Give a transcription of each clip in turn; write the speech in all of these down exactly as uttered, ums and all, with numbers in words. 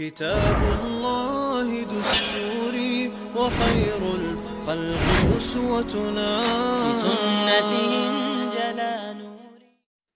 كتاب الله دستوري وخير الخلق أسوتنا. بسنته انجلى نوري.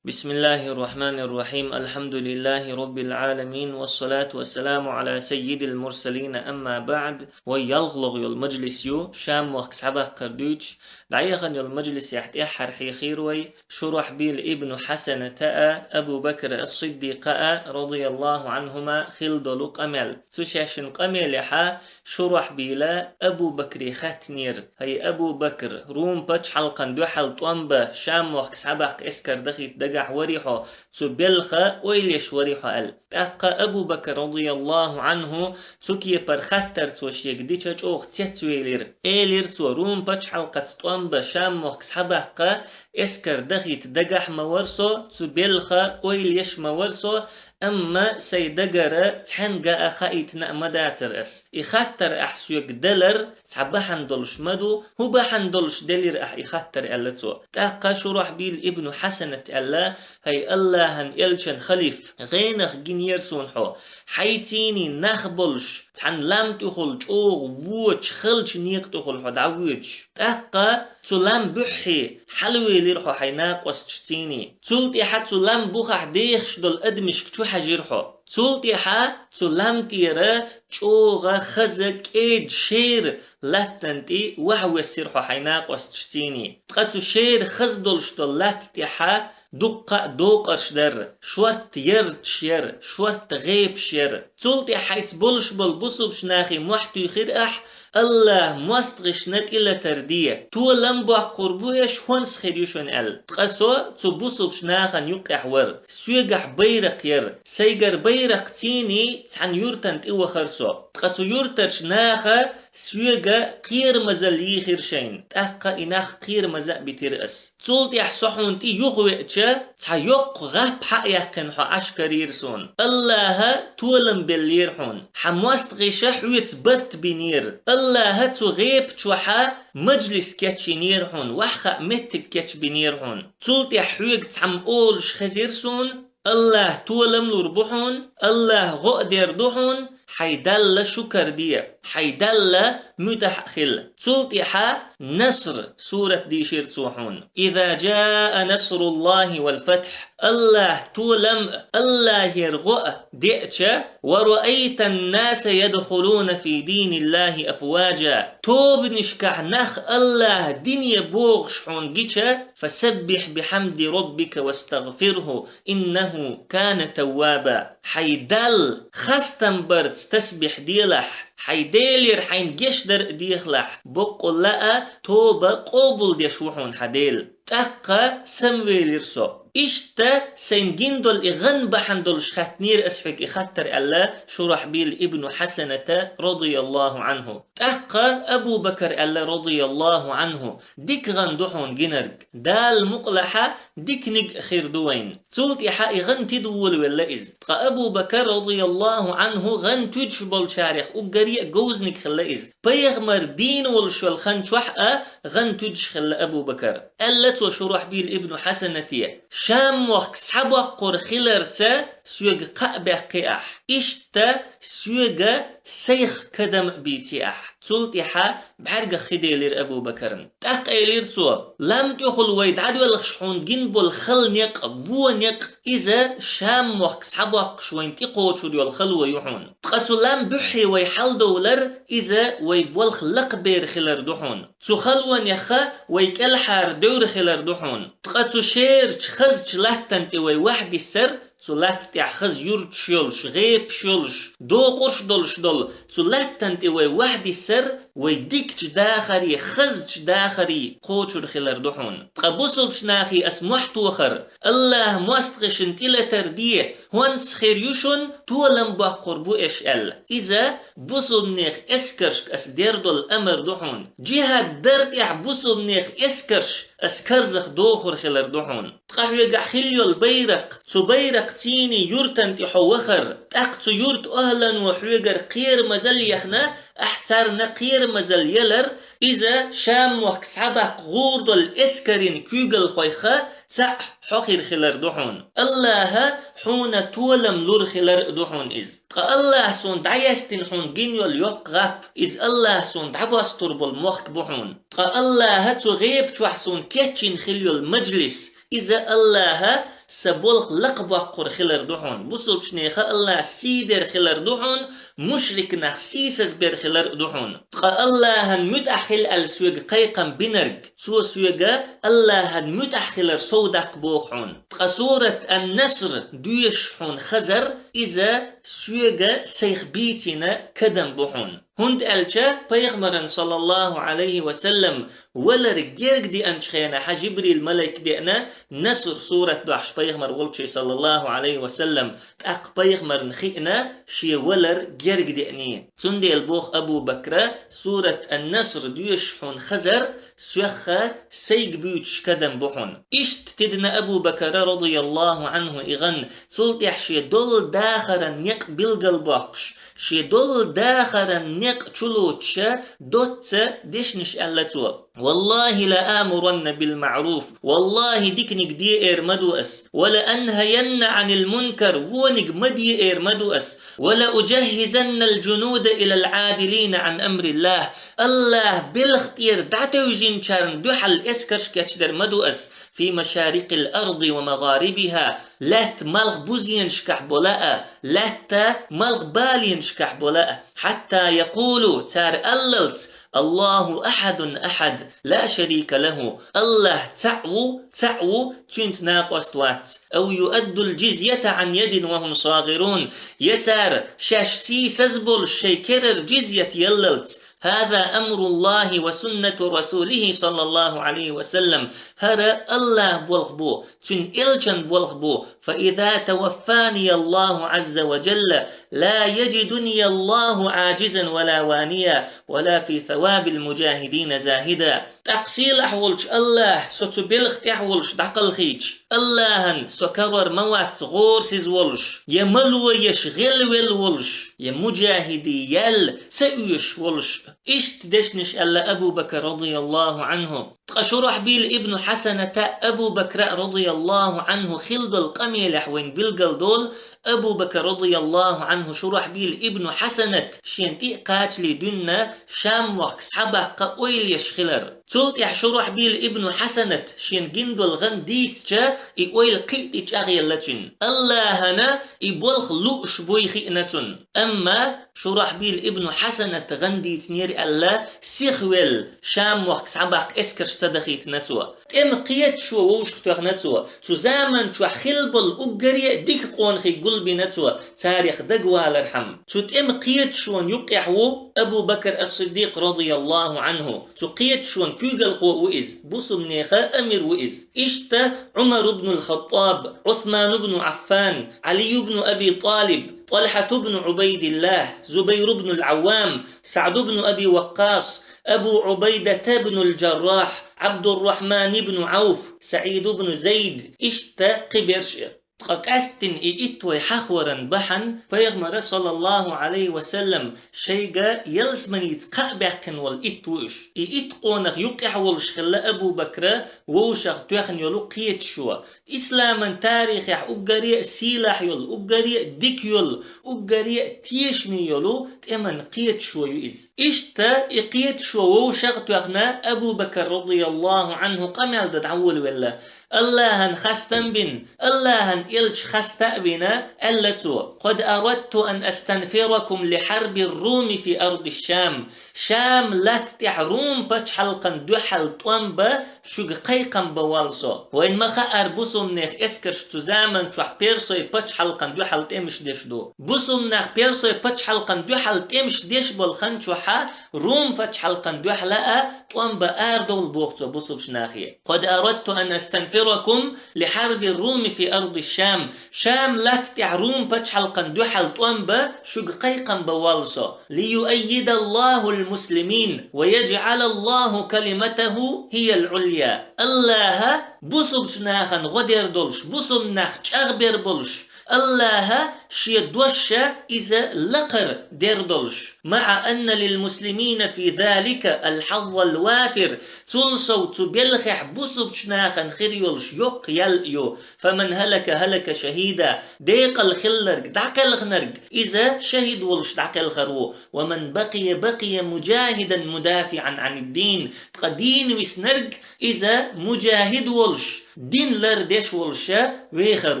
بسم الله الرحمن الرحيم. الحمد لله رب العالمين، والصلاة والسلام على سيد المرسلين، أما بعد. Вай ялхлагӀа йола мажлис ю Шам-мохк схьабаккхар дуьйцуш. ДӀаяхана йолу мажлисехь тӀаьххьара хьехийра вай Шурахьбил ибн Хьасаната а, Абу Бакр ас-Сиддикъа а, радияллаху Ӏанхума, хилла долу къамел. Цу шайшинна къамелехьа Шурахьбила Абу Бакре хаьттинера: «ХӀай Абу Бакр, Рум пачхьалкхан дуьхьал тӀом бан Шам-мохк схьабаккха эскар дахийта дагахь варий хьо, цу белха ойла еш варий хьо?» — аьлла. ТӀаккха Абу Бакр, радияллаху Ӏанху, цу кепара хаттар цо шега дича, чӀогӀа цецвелира. Элира цо: «Рум пачхьалкхаца тӀом бан Шам-мохк схьабаккха эскар дахийта дагахь ма вара со, цу белха ойла еш ма вара со, амма сайн дагара цхьаьнгга а хаийтина а ма дацара ас. И хаттар ахь соьга делар цхьа бахьана долуш ма ду, хӀун бахьана долуш делира ахь и хаттар?» — аьлла цо. ТӀаккха Шурахьбил ибн Хьасанат аьлла: «ХӀай Аллахьан элчан халиф, гӀенах гинера суна хьо. Хьайций нах болуш, цхьана лам тӀехула чӀогӀа вочу халчу некъа тӀехула хьо дӀавоьдуш. ТӀаккха цу лам буьххье хьалавелира хьо хьайн накъосташций. Цул тӀаьхьа цу лам бухахь дехаш долу адамашка чу хьаьжира хьо. Цул тӀаьхьа цу лам тӀера чӀогӀа хаза кӀеда шера латтана тӀе вахьа воьссира хьо хьайн накъосташций. Ткъа цу шера хаза долуш долу латта тӀехьа дуккха а докъарш дара, шортта ярташ яра, шортта гӀепаш яра. Цул тӀаьхьа хьайца болуш болу бусулбачу нахе мохь туьйхира ахь, Аллахь мостагӀашна тӀелатар де, толам боккхур бу аш, хӀонс хир ю шуна аьлла. Ткъа со цу бусулбачу нахана юккъехь вара, соьгахь байракх яра, сайгара байракхций цхьана юьртана тӀе вахара со. Ткъа цу юьртарчу наха соьга кхерамазалла йийхира шайна, тӀаккха и нах кхерамаза а битира ас. Цул тӀаьхьа со хьуна тӀе юхавеача, цхьа йоккха гӀап хьа а яьккхина хьо Ӏаш карийра суна. Аллахьа толам беллера хьуна, хьан мостагӀаша хьоьца барт бинера. Аллахьа цу гӀепа чохьа мажлис кечйинера хьуна, ваьхха а меттиг кечбинера хьуна. Цул тӀаьхьа хьоьга цхьамма олуш хезира суна: Аллахь толам лур бу хьуна, Аллахь гӀо а дер ду хьуна, хьайн Далла шукар де, хьайн Далла муьтӀахь а хила. Цул тӀаьхьа Наср сурат дийшира цо хьуна: إذا جاء نصر الله والفتح. Аллахь толам а, Аллахьера гӀо а деача, ورأيت الناس يدخلون في دين الله أفواجا. Тобанашкахь нах Аллахьан дине богӀуш хьуна гича, فسبح بحمد ربك واستغفره إنه كان توابا. Хьайн Далла хастам барца тасбихь делахь, хьайн Делера хьайна гечдар а дехалахь, боккъалла а тоба къобалдеш ву хьуна хьан Дела. ТӀаккха самавелира со. Иштта сайн гина долу и гӀан бахьана долуш хаьттинера ас хьоьга и хаттар, аьлла Шурахьбил ибн Хьасаната, радияллаху Ӏанху. ТӀаккха Абу Бакр аьлла, радияллаху Ӏанху: «Дика гӀан ду хьуна гинарг. Дала мукъалахь диканиг а хир ду вайна». Цул тӀаьхьа и гӀан тида волавелла иза. Ткъа Абу Бакр, радияллаху Ӏанху, гӀан туьдуш болчарех уггаре а говзаниг хилла иза. Пайхамар дийна волуш йолу хан чохь а гӀан туьдуш хилла Абу Бакр. Аьлла цо Шурахьбил ибн Хьасанате: «Шам-мохк схьабоккхур хиларца соьга кхаъ баьккхи ахь. Иштта соьга сайх кадам а бийци ахь». Цул тӀаьхьа бӀаьргах хи делира Абу Бакарна. ТӀаккха элира цо: «Лам тӀехула вай дӀадоьлхуш хьуна гина болу хала некъ, вон некъ, иза Шам-мохк схьабоккхуш вайна тӀекхочур йолу хало ю хьуна. Ткъа цу лам буьххье вай хьалдовлар, иза вай болх лакхабер хилар ду хьуна. Цу халонеха вай кӀелхьара девр хилар ду хьуна. Ткъа цу шерачу хазачу латтана тӀе вай вахьдиссар, цу латта тӀехь хаза юрташ йолуш, гӀепаш йолуш, докъурш долуш долу цу латтана тӀе вай вахьдиссар, вай дикачу дахаре, хазачу дахаре кхочур хилар ду хьуна. Ткъа бусулбачу нахе ас мохь тохар, Аллахьа мостагӀашна тӀелатар де, хӀонс хир ю шуна, толам боккхур бу аш», аьлла. Иза бусулбанех эскаршка ас дер долу амар ду хьуна. Джихад дар тӀехь бусулбанех эскарш ас карзах дохур хилар ду хьуна. Ткъа хьоьгахь хилла йолу байракх, цу байракхций юртана тӀе хьо вахар, тӀаккха цу юрта охӀлано хьоьгара кхерамазалла яхна, ахь царна кхерамазалла ялар, иза Шам-мохк схьабаккха гӀур долу эскарийн куьйгалхойха цхьаъ хьо хир хилар ду хьуна. Аллахьа хьуна толам лур хилар а ду хьуна иза. Ткъа Аллахӏа суна дӏаяьстина хьуна гина йолу йоккха гӏап, иза Аллахӏа суна дӏабостур болу мохк бу хьуна. Ткъа Аллахӏа цу гӏеба чохь суна кечйина хила йолу мажлис, иза Аллахӏа сан болх лакхабоккхур хилар ду хьуна, бусулбчунеха Аллахӏа сий дер хилар ду хьуна, мушрик нах сийсаз бер хилар ду хьуна. Ткъа Аллахӏан муьтӏахь хила аьлла соьга кхайкхам бинарг, цо соьга Аллахӏан муьтӏахь хилар сов даккха боху хьуна. Ткъа сурат Ан-Наср доьшуш хьуна хазар, иза соьга сайх бийцина кадам бу хьуна. ХӀунда аьлча пайхамаран, саллаллаху Ӏалайхи ва саллам, валар герга деанчу хенахь Жибрил малайк деана, Наср сурат дохьуш пайхамар волчу, саллаллаху Ӏалайхи ва саллам, тӀаккха пайхамарна хиъна шен валар герга деаний. Цундела боху Абу Бакра, сурат Ан-Наср доьшуш хьуна хазар, соьх сайга буьйцуш кадам бу хьуна. Иштта тидина Абу Бакара, радияллаху Ӏанху, и гӀан, цул тӀаьхьа шен долу дахаран некъ билгалбоккхуш, шен долу дахаран некъ чулоцуша доцца дешнаш аьлла цо: «Валлахи ла амуранна бил маъруф, валлахи, диканиг де эр ма ду ас, ва ла анхаянна Ӏанил мункар, вониг ма де эр ма ду ас, ва ла уджаххизанна ал-джунуда илал Ӏадилина Ӏан амриллах». Аллахь белха тӀера дӀатевжинчарна дуьхьал эскарш кечдер ма ду ас, фи машарикъил арди ва магӀарибиха, лаьтта малх бузенашкахь бо лаа, лаьтта малх баленашкахь бо лаа, хьатта якъулу, цара аллалц: «Аллаху ахьадун ахьад, ла шарика лаху», Аллахь цхьаъ ву, цхьаъ ву, цуьнца накъост вац. «Ав юаддул джизйата Ӏан ядин ва хум сагӀирун», я цара шаьш сийсаз болуш шайн керара джизйат яллалц. «Хаза амруллахи ва суннату расулихи, саллаллаху Ӏалайхи ва саллам», хӀара Аллахь болх бу, цуьнан элчан болх бу. «Фа иза таваффани Аллаху Ӏазза ва джалла, ла яджидуни Аллаху Ӏаджизан ва ла вания, ва ла фи савабил муджахидина захида». ТӀаккха сийлахь волчу Аллахь со цу белха тӀехь волуш дӀакхалхийча, Аллахьан со карор ма вац гӀорасиз волуш, я ма лоеш гӀелвелла волуш, я муджахидий ял ца оьшуш волуш. Иштта дешнаш аьлла Абу Бакр, радияллаху Ӏанху. Ткъа Шурахьбил ибну Хьасаната Абу Бакра, радияллаху Ӏанху, хилла долу къамелехь вайн билгал долу, Абу Бакр, радияллаху Ӏанху, Шурахьбил ибну Хьасанат шен тӀе а кхачале дуьнна Шам мохк схьабаккха ойла еш хилар. Цул тӀаьхьа Шурахьбил ибну Хьасанат шен гина долу гӀан дийцича, и ойла кхин а тӀе чӀагӀъелла цуьнан. Аллахьана и болх лууш буй хиъна цунна. Амма Шурахьбил ибну Хьасанат гӀан дийцинера аьлла, сихвелла, Шам мохк схьабаккха эскарш ца дахийтина цо. ТӀеман кхеташо вовшах тоьхна цо. Цу заман чохь хилла болу уггаре а дика къонахий гулбина цо, царех дагавалархьама. Цу тӀеман кхеташонан юккъехь ву Абу Бакр ас-Сиддикъ, радияллаху Ӏанху. Цу кхеташонан куьйгалхо а ву иза, бусулбанеха амир ву иза. Иштта Ӏумар ибн ал-Хаттаб, Ӏусман ибн Ӏаффан, Ӏали ибн Аби ТӀалиб, ТӀалхьат ибн Ӏубайдиллах, Зубайр ибн ал-Ӏаввам, СаӀд ибн Аби Ваккъас, Абу Ӏубайдат ибн ал-Джаррахь, Ӏабдуррахьман ибн Ӏавф, СаӀид ибн Зайд, иштта кхиберш а. Ткъа къаьсттина и итт вай хьахваран бахьана пайхамара, саллаллаху Ӏалайхи ва саллам, шайга ялсаманица кхаъ баьккхина волу итт ву уьш. И итт къонах юккъехь волуш хилла Абу Бакра вовшах тоьхна йолу кхеташо. Исламан тарихехь уггаре а сийлахь йолу, уггаре а дика йолу, уггаре а тешаме йолу тӀеман кхеташо ю иза. Иштта и кхеташо вовшах а тоьхна, Абу Бакр, радияллаху Ӏанху, къамел дан дӀаволавелла. Аллахьан хастам бина, Аллахьан элча хаста а вина, аьлла цо: «Къад арадту ан астанфиракум ли хьарби руми фи арди Шам». Шам латта тӀехь Рум пачхьалкхан дуьхьал тӀом бан шуьга кхайкхам бан воллу со. Вайн ма хаара, бусулбанех эскарш цу заман чохь Персой пачхьалкхан дуьхьал тӀемаш деш ду. Бусулбанех Персой пачхьалкхан дуьхьал тӀемаш деш болу хан чохьа Рум пачхьалкхан дуьхьала а тӀом бан арадовла боху цо бусулбчу нахе. «Къад арадту ан астанфиракум ли хьарби руми фи арди Шам». Шам латта тӀехь Рум пачхьалкхан дуьхьал тӀом бан шуьга кхайкхам бан воллу со. «Ли юаййидаллахул муслимин ва яджӀалаллаху калиматаху хиял Ӏулъя». Аллахьа бусулбчу нахана гӀо дер долуш, бусулбанех чӀагӀбер болуш, Аллаха шен дош иза лакхара дер долуш. مع أن للمسلمين في ذلك الحظ الوافر. Цул сов цу белхехь бусулбчу нахана хир йолуш йоккха ял ю. فمن هلك هلك شهيدا. Декъала хилларг, дӀакхелхинарг, иза шахӀид волуш дӀакхелхар ву. ومن بقي بقي مجاهدا مدافعا عن الدين. Ткъа дийна виснарг, иза муджахид волуш, дин лардеш волуша вехар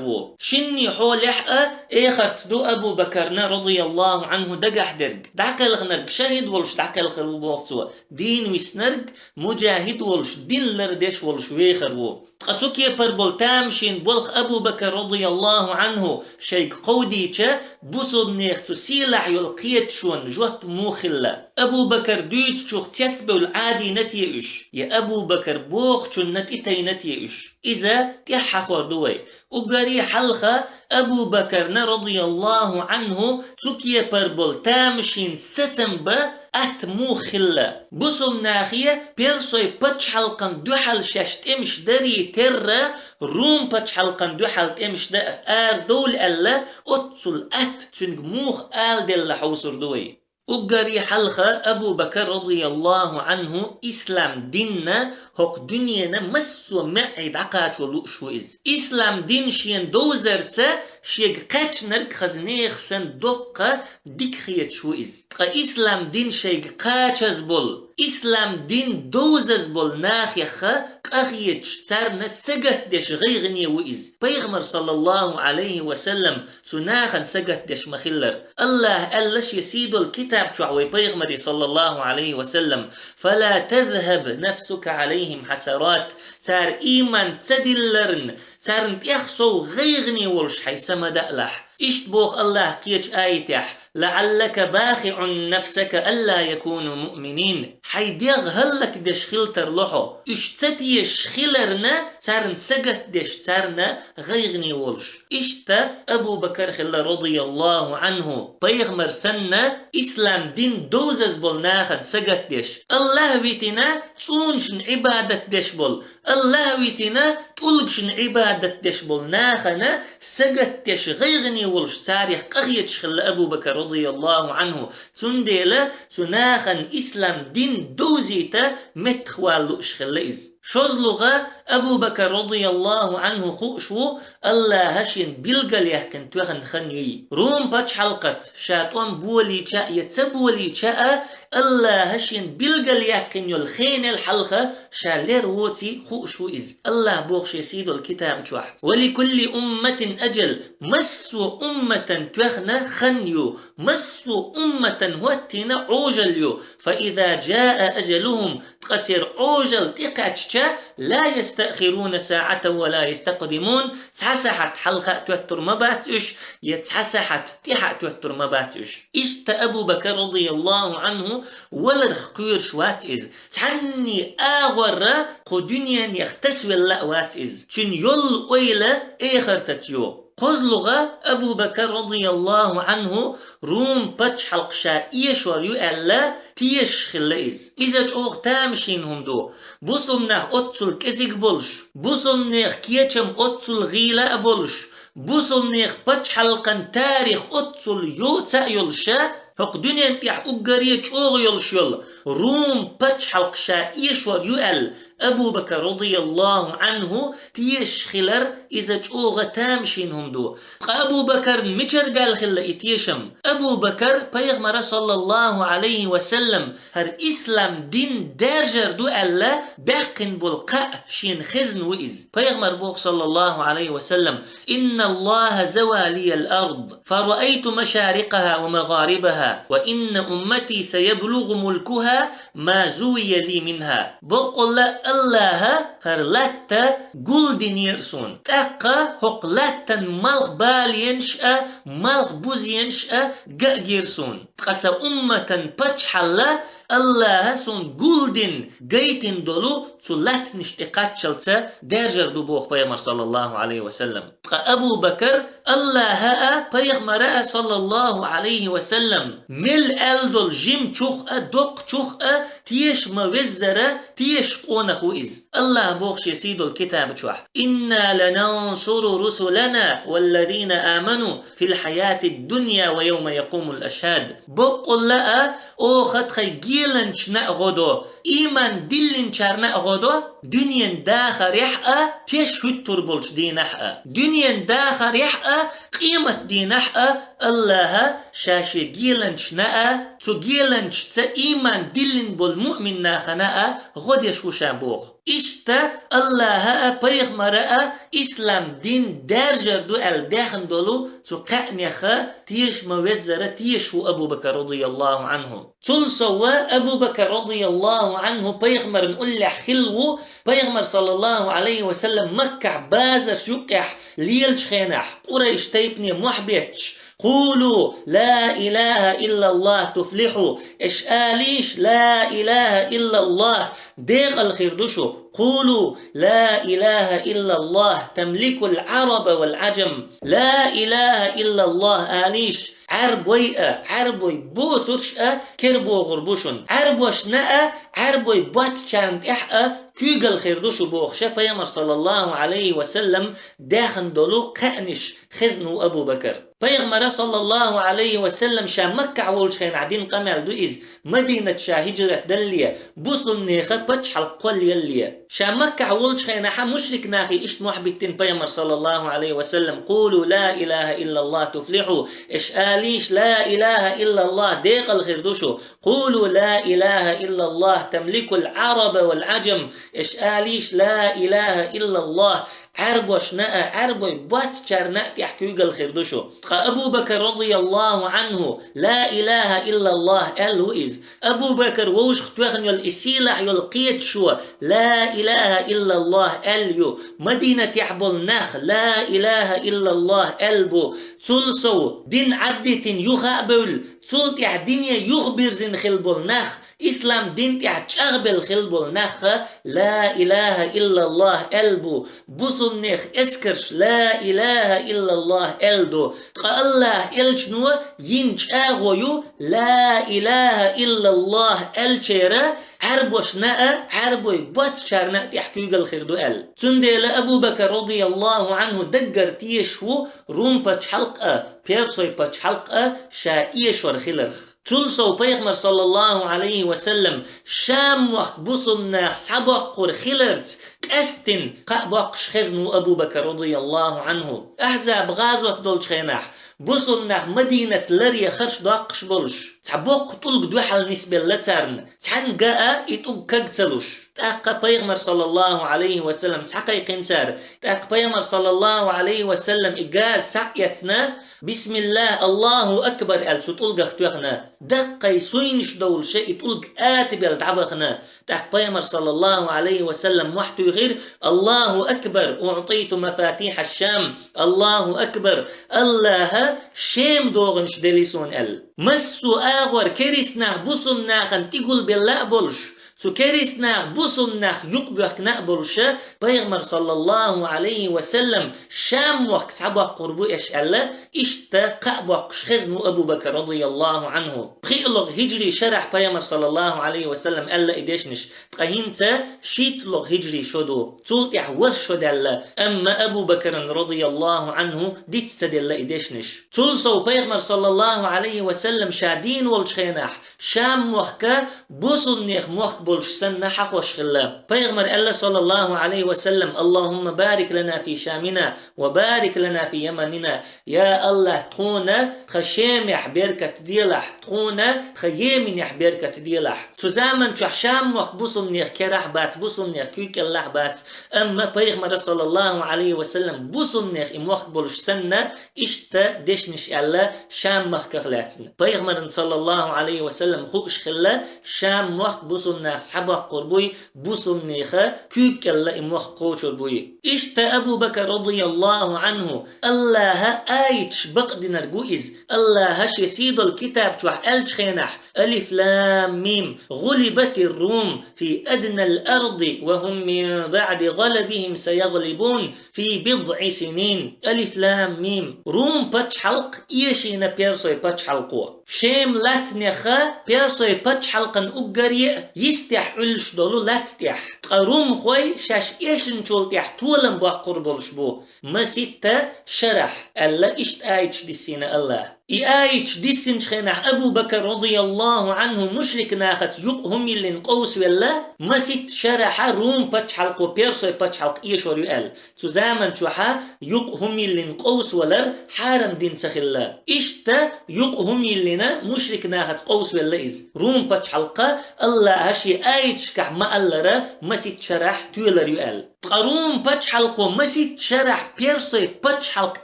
ву. Шинний хьолехь а эхарт ду Абу Бакарна, радияллаху анху, дагахь дерг. ДӀакхелхинарг шахӀид волуш дӀакхелхар ву, боху цо. Дийна виснарг, муджахид волуш, дин лардеш волуш вехар ву. Ткъа цу кепара болу тамашийна болх Абу Бакар, радияллаху анху, шайга кховдийча, бусулбанех цу сийлахь йолу кхеташонан жоп муха хилла? Абу Бакар дуьйцучух цецбевлла Ӏадийна те уьш? Я Абу Бакар бохучунна тӀетайна те уьш? Иза тӀаьхьахор ду вай. Уггаре хьалха Абу Бакарна, радияллаху анху, цу кепара болу тамашийна сацам бан атта муха хилла? Бусулбанахе персойн пачхьалкхан дуьхьал шаьш тӀемаш дарий терра, Рум пачхьалкхан дуьхьал тӀемаш дан арадовла аьлла, оццул атта цуьнга муха ала делла хьовсур ду вай. Уггаре хьалха Абу Бакар, радияллаху анху, ислам динна хӀокху дуьненан массо а маьӀӀе дӀакхачо лууш ву иза. Ислам дин шена довзарца шега кхаьчнарг хаза нехан санна доккха дика хеташ ву иза. Ткъа ислам дин шайга кхачаза болу, ислам дин довзаза болу нахехха къахеташ, царна сагатдеш гӀайгӀане ву иза. Пайхамар, саллаллаху Ӏалайхи ва саллам, цу нахана сагатдеш ма-хиллара. Аллаха аьлла шен сийдолу китаб чохь вай пайхамаре, саллаллаху Ӏалайхи ва саллам: «Фала тазхаб нафсука Ӏалайхим хьасарат». Цара ийман ца дилларна, царна тӀех сов гӀайгӀане волуш хьайн са ма даалахь. Иштта боху Аллаха кхечу аятехь: «ЛаӀаллака бахиӀун нафсака алла якуну муъминин». Хьайн дегӀ хӀаллакдеш хила тарло хьо, уьш ца тешаш хиларна, царна сагатдеш, царна гӀайгӀане волуш. Иштта Абу Бакар хилла, радияллаху анху, пайхамар санна, ислам дин довзаза болу нахана сагатдеш. Аллаха витина цӀунашна Ӏибадат деш болу, Аллаха витина тӀулгашна Ӏибадат деш болу нахана сагатдеш гӀайгӀане волуш, царех къахеташ хилла Абу Бакар, радияллаху анху. Цундела цу нахана ислам дин довзийта меттахвала лууш хилла иза. ШозлагӀа, Абу Бакар, радияллаху анху, хууш ву Аллаха шена билгалъяьккхина тоьхна хан юй. Рум пачхьалкхаца ша тӀом болийча а я ца болийча а, Аллаха шена билгалъяьккхина йолу хенал хьалха ша лер воций хууш ву иза. Аллаха боху шен сийдолу китаба чохь: «Ва ликулли умматин аджал». Массо а умматан тоьхна хан ю, массо а умматан хӀоттийна Ӏожалла ю. «Фа иза джаа аджалухум», ткъа церан Ӏожалла тӀекхаьчча, «ла ястаъхируна саӀатан ва ла ястакъдимун», цхьа сахьат хьалха а тоьттур ма бац уьш, я цхьа сахьат тӀаьхьа а тоьттур ма бац уьш. Иштта Абу Бакар, радияллаху анху, валарх кхоьруш вац иза. Цхьанний агӀорра кху дуьненех тасавелла а вац иза. Цуьнан йолу ойла эхартаца ю. КхозлагӀа, Абу Бакар, радияллаху анху, Рум пачхьалкх ша эшор ю аьлла, тешаш хилла иза. Иза чӀогӀа тамашийна хӀума ду. Бусулбанах оццул кӀезиг болуш, бусулбанех кечам оццул гӀийла а болуш, бусулбанех пачхьалкхан тарих оццул йоца а йолуша, хӀокху дуьнен тӀехь уггаре чӀогӀа йолуш йолу Рум пачхьалкх ша эшор ю аьлла, Абу Бакар, радияллаху анху, тешаш хилар иза чӀогӀа тамашийна хӀума ду. Ткъа Абу Бакарна мичара баьлла хилла и тешам? Абу Бакар пайхамара, саллаллаху Ӏалайхи ва саллам, хӀара ислам дин даьржар ду аьлла, баьккхина болу кхаъ шена хезна ву иза. Пайхамар боху, саллаллаху Ӏалайхи ва саллам: «Инналлаха зава лиял ард, фараайту машарикъаха ва магӀарибаха, ва инна уммати саяблугӀу мулкуха ма зувия ли минха». Боккъалла Аллаха хӀара латта гулдинера суна. ТӀаккха хӀокху латтан малх баленаш а, малх бузенаш а гаъгира суна. Ткъа сан умматан пачхьалла Аллаха сона гулдина, гайтина долу цу латтанаш тӀе кхаччалца даьржар ду, боху пайхамар, саллаллаху Ӏалайхи ва саллам. Ткъа Абу Бакар Аллаха а, пайхамара а, саллаллаху Ӏалайхи ва саллам, мел аьлла долу жимачух а, доккхачух а теша ма веззара, тешаш къонах ву иза. Аллаха боху шен сий долу китаба чохь: «Инна ланансуру русулана валлазина аману фил хьаятид дунья ва явма якумул ашхад». Боккъалла а, оха тхайн геланчашна а гӀо до, ийман диллинчарна а гӀо до, дуьнен дахарехь а, теш хӀуьттур болчу дийнахь а. Дуьнен дахарехь а, къематдийнахь а Аллаха ша шен геланчашна а, цу геланчашца ийман диллина болу муъмин нахана а гӀо деш ву ша боху. Иштта Аллаха а, пайхамара а ислам дин даьржар ду аьлла даьхна долу цу кхаънеха теша ма веззара тешаш ву Абу Бакар, радияллаху Ӏанху. Цул сов а Абу Бакар, радияллаху Ӏанху, пайхамарна уллехь хилла ву, пайхамар, саллаллаху Ӏалайхи ва саллам, Маккахь базарш юккъехь лелачу хенахь, къурайш тайпане мохь бетташ: «Къулу ла илаха иллаллах туфлиху», аш алийша: «Ла илаха иллаллах, декъал хир ду шу». «Къулу ла илаха иллаллах тамликул Ӏараба вал Ӏаджам». «Ла илаха иллаллах» алийша, Ӏаьрбой а, Ӏаьрбой боцурш а кербохур бу шуна. Ӏаьрбошна а, Ӏаьрбой боцчарна тӀехь а куьйгалла хир ду шу бохуш а пайхамар, саллаллаху Ӏалайхи ва саллам, даьхна долу кхаънаш хезна ву Абу Бакар. Пайхамара, саллаллаху Ӏалайхи ва саллам, ша Маккахь волчу хенахь дина къамел ду иза, Мадинат ша хӀижрат далале, бусулнеха пачхьалкх кхоллаялале. Ша Маккахь волчу хенахь мушрик нахе иштта мохь биттина пайхамар, саллаллаху Ӏалайхи ва саллам: «Къулу ла илаха иллаллах туфлиху», аш алийша: «Ла илаха иллаллах, декъал хир ду шу». «Къулу ла илаха иллаллах тамликул Ӏараба вал Ӏаджам», аш алийша: «Ла илаха иллаллах, Ӏаьрбошна а, Ӏаьрбой боцчарна а тӀехь куьйгалла хир ду шу». Ткъа Абу Бакар, радияллаху Ӏанху, «Ла илаха иллаллах» аьлла ву иза. Абу Бакар вовшах тоьхна йолу и сийлахь йолу кхеташо «Ла илаха иллаллах» аьлла ю. Мадинатехь болу нах «Ла илаха иллаллах» аьлла бу. Цул сов, дин Ӏаддитина юха а бевлла, цул тӀаьхьа дине юхабирзина хилла болу нах, ислам дин тӀехь чӀагӀбелла хилла болу нах а «Ла илаха иллаллах» аьлла бу. Бусулнех эскарш «Ла илаха иллаллах» аьлла ду. Ткъа Аллах элчано йина чӀагӀо ю «Ла илаха иллаллах» аьллачеран Ӏаьрбошна а, Ӏаьрбой боцчарна а тӀехь куьйгалла хир ду аьлла. Цундела Абу Бакар, радияллаху Ӏанху, даггара тешаш ву Рум пачхьалкх а, Персой пачхьалкх а ша эшор хиларх. Цул сов пайхамар, саллаллаху Ӏалайхи ва саллам, Шам-мохк бусулнах схьабоккхур хиларца къаьсттина кхаъ боккхуш хезна ву Абу Бакар, радияллаху Ӏанху. Ахьзаб гӀазот долчу хенахь бусулнах Мадинат ларъян харш доккхуш болуш, цхьа боккха тӀулг дуьхьал нисбелла царна, цхьаьнгга а и тӀулг каг ца луш. ТӀаккха пайхамар, саллаллаху Ӏалайхи ва саллам, схьакхайкхина цара. ТӀаккха пайхамар, саллаллаху Ӏалайхи ва саллам, и газа схьа а эцна, «Бисмиллах, Аллаху акбар» аьлла, цу тӀулгах тоьхна. Даккхий суйнаш довлуша и тӀулг атабелла дӀабахана. ТӀаккха пайхамар, саллаллаху Ӏалайхи ва саллам, мохь туьйхира: «Аллаху акбар, уӀтиту мафатихьаш-Шам». «Аллаху акбар, Аллаха Шем догӀанаш делли суна», аьлла. Массо а агӀор керист нах бусулнахана тӀегулбелла а болуш, цу керист нах бусулнах юкъабоьхкина а болуша, пайхамар, саллаллаху Ӏалайхи ва саллам, Шам-мохк схьабоккхур бу аш аьлла, иштта кхаъ боккхуш хезна ву Абу Бакар, радияллаху Ӏанху. ПхиълагӀа хӀижрий шарахь пайхамар, саллаллаху Ӏалайхи ва саллам, аьлла и дешнаш, ткъа хӀинца шийтталагӀа хӀижрий шо ду. Цул тӀаьхьа ворхӀ шо даьлла, амма Абу Бакарна, радияллаху Ӏанху, диц ца делла и дешнаш. Цул сов пайхамар, саллаллаху Ӏалайхи ва саллам, ша дийна волчу хенахь, Шам-мохк бусулнех мохк болуш санна хьахош хилла. Пайхамар аьлла, саллаллаху Ӏалайхи ва саллам: «Аллахумма барик лана фи Шамина ва барик лана фи Яманина». Я Аллах, тхуна тхан Шемехь беркат делахь, тхуна тхан Йеменехь беркат делахь. Цу заман чохь Шам-мохк бусулнех керахь бац, бусулнех куьйкӀеллахь бац, амма пайхамара, саллаллаху Ӏалайхи ва саллам, бусулнех и мохк болуш санна, иштта дешнаш аьлла Шам-махках лаьцна. Пайхамарна, саллаллаху Ӏалайхи ва саллам, хууш хилла Шам-мохк бусулна схьабоккхур буй, бусумнеха куьйга кӀелла и мох кхочур буй. Иштта Абу Бакр радияллаху анху, Аллаха аяташ бакъдинарг ву иза, Аллаха шен сийдолу китаб чохь аьллачу хенахь: «Алиф лам мим, гӀулибатир Рум фи аднал арди ва хӀум мин баъди гӀалабихим сайагӀлибун фи бидӀи синин». Алиф лам мим. Рум пачхьалкх эшийна персой пачхьалкхо. Шем латтанеха персой пачхьалкхан уггаре а йистехь Ӏуьллуш долу латта тӀехь. Ткъа румхой шаьш эшначул тӀехь толам боккхур болуш бу, маситта шарахь, аьлла, иштта аяташ диссийна Аллаха. И аяташ диссинчу хенахь Абу Бакр радияллаху анху мушрик нахаца юкъа хӀума йиллина къовсавелла, маситта шарахьа рум пачхьалкхо персой пачхьалкх эшор ю аьлла. Цу заман чохьа юкъа хӀума йиллина къовсавалар хьарам дин ца хилла. Иштта юкъа хӀума йиллина мушрик нахаца къовсавелла иза. Рум пачхьалкха Аллаха шен аяташкахь ма-аллара маситта шарахь тоьлар ю аьлла. Ткъа рум пачхьалкхо маситта шарахь персой пачхьалкх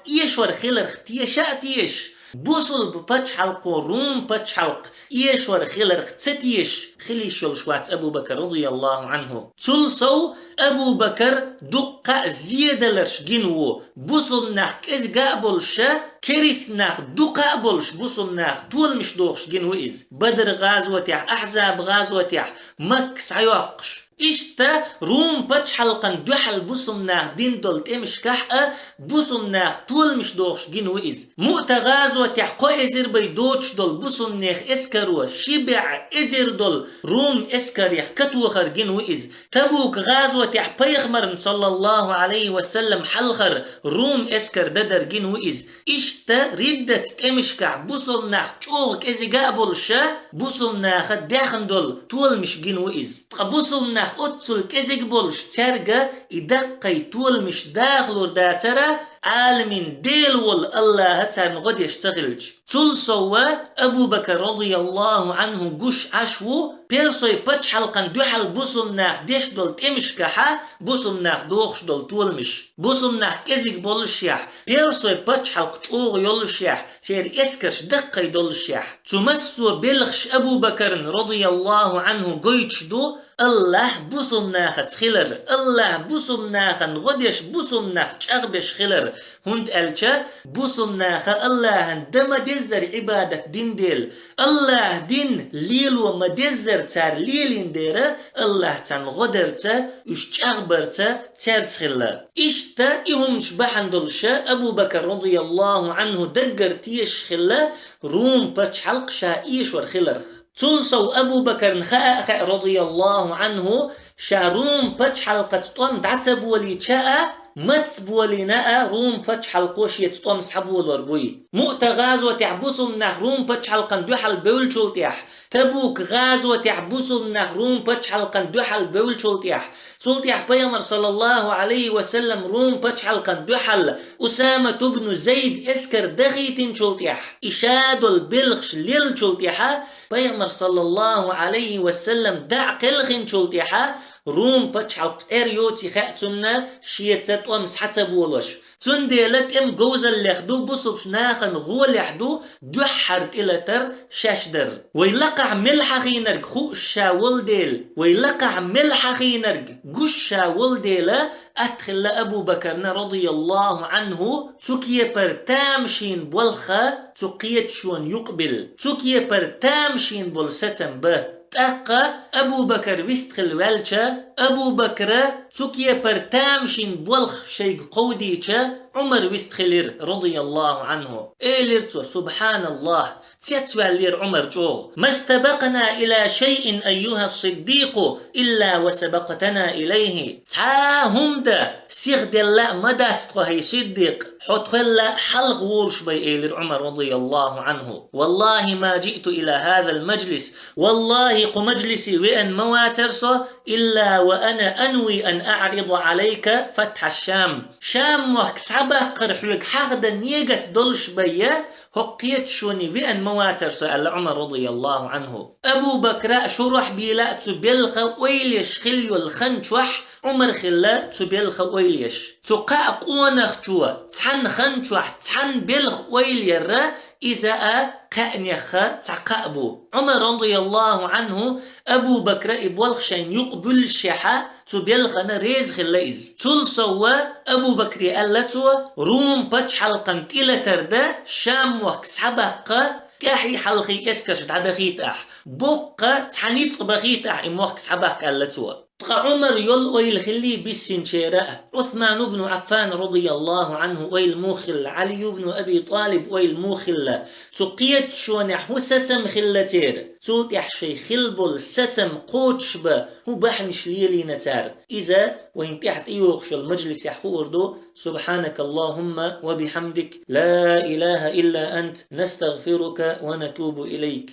эшор хиларх теша а теша, бусулба пачхьалкхо рум пачхьалкх эшор хиларх ца теша хила йиш йолуш вац Абу Бакр радияллаху анху. Цул сов Абу Бакр дуккха а зеделарш гина ву, бусулба нах кӀезига а болуша, керист нах дукха а болуш бусулба нах толамаш дохуш гина ву иза. Бадр гӀазотехь, Ахьзаб гӀазотехь, Макка схьайоккхуш. Иштта рум пачхьалкхан дуьхьал бусулба нах дина долу тӀемашкахь а бусулба нах толамаш дохуш гина ву иза. Муъта гӀазотехь кхо эзар бай доцуш долу бусулба нехан эскаро ши бӀе эзар долу рум эскарех катохар гина ву иза. Табук гӀазотехь пайхамарна, саллаллаху Ӏалайхи ва саллам, хьалхара рум эскар дан дар гина ву иза. Иштта риддат тӀемашкахь бусулба нах чӀогӀа кӀезига а болуша, бусулба наха даьхна долу толамаш гина ву иза. Ткъа бусулба нах оццул кӀезиг болуш, цаьрга и даккхий толамаш дахалур дацара, Ӏаламийн Дела волу Аллаха царна гӀо деш ца хилча. Цул сов Абу Бакр радияллаху анху гуш Ӏаш ву персой пачхьалкхан дуьхьал бусулба нах деш долу тӀемашкахьа бусулба нах дохуш долу толамаш. Бусулба нах кӀезиг боллушехь, персой пачхьалкх чӀогӀа йоллушехь, церан эскарш даккхий доллушехь. Цу массо а белхаш Абу Бакрна, радияллаху анху, гойтуш ду Аллахь бусулба нахаца хилар, Аллахь бусулба нахана гӀо деш, бусулба нах чӀагӀбеш хилар, хӀунда аьлча бусулба наха Аллахьан дан ма-деззара Ӏибадат дина дела, Аллахьан дин лело ма-деззара цара лелийна дера, Аллахь царна гӀо дарца, уьш чӀагӀбарца цаьрца хилла. Иштта и хӀуманаш бахьана долуша Абу Бакр, радияллаху анху, даггара тешаш хилла рум пачхьалкх ша эшор хиларх. Цул сов Абу Бакрна хаа а хаьа, радияллаху анху, ша рум пачхьалкхаца тӀом дӀа ца болийча а, маца болийна а рум пачхьалкхо шеца тӀом схьаболор буй. Муъта гӀазотехь бусулба нах рум пачхьалкхан дуьхьал бевллачул тӀехь, Табук гӀазотехь бусулба нах рум пачхьалкхан дуьхьал бевллачул тӀехь, цул тӀехь пайхамар, саллаллаху Ӏалайхи ва саллам, рум пачхьалкхан дуьхьал Усамат ибн Зайд эскар дахийтинчул тӀехь, и ша долу белхаш леллачул тӀехьа, пайхамар, саллаллаху Ӏалайхи ва саллам, дӀа а кхелхинчул тӀехьа, рум пачхьалкх эр йоций хаьа цунна, шеца тӀом схьа ца болош. Цундела тӀем говзаллех ду, бусулб нахана гӀолехь ду дуьххьара тӀелатар шаьш дар. Вай лакхахь мел хьахийнарг хууш ша волу дела, вай лакхахь мел хьахийнарг гуш ша волу дела, атта хилла Абу Бакарна, радияллаху анху, цу кепара тамашийна болх цу кхеташонан юкъабилла, цу кепара тамашийна болу сацам бан. ТӀаккха Абу Бакр вистхила ваьлча, Абу Бакра цу кепара тамашийна болх шайга кховдийча, Ӏумар вистхилира, радияллаху анху. Элира цо: «Субханаллах!» Цецваьллера Ӏумар чӀогӀа. «Ма стабакъна иля шайин, айюха Сиддикъу, илля ва сабакътана илайхи». Цхьа а хӀума дан сихделла а ма дац тхо, хӀай Сиддикъ, хьо тхуьлла хьалха волуш бай, элира Ӏумар, радияллаху анху. «Валлахи, ма джиъту иля хазал маджлис». Валлахи, кху маджлисе веана ма вацара со, илля ва ана анви ан аӀрида Ӏалайка фатхьа Шам. Шам мохк схьабаккхар хьоьга хьахдан негат долуш байя, хӀокху кхеташоне веана ма вацара со, аьлла Ӏумар, радияллаху анху. Абу Бакра а шурахь бийла а цу белха ойла еш хилла йолу хан чохь Ӏумар хилла цу белха ойла еш. Цу кхаа къонахчо цхьана хан чохь цхьана белха ойла ярра Иза а кхаьънех цхьа кхаъ бу. Ӏумар, радияллаху Ӏанху, Абу Бакра и болх шайн юкъ буьллушехьа, цу белхана реза хилла иза. Цул совгӀа Абу Бакре аьлла цо: «Рум пачхьалкхана тӀелатар дан Шам мохк схьабаккха, тӀаьхьий хьалхий эскарш дӀадахийта ахь. Боккха цхьа ницкъ бахийта ахь и мохк схьабаккха», аьлла цо. Ткъа Ӏумар йолу ойла хиллий биссинчеран а, Ӏусман ибн Ӏаффан, радияллаху Ӏанху, ойла муха хилла, Ӏали ибн Аби ТӀалиб ойла муха хилла, цу кхеташонехь хӀун сацам хилла церан, цул тӀаьхьа шайн хилла болу сацам кхочушбан хӀун бахьанаш лелийна цара. Иза вайна тӀехь тӀейогӀуш йолу мажлисехь хуур ду. سبحانك اللهم وبحمدك، لا إله إلا أنت، نستغفرك ونتوب إليك.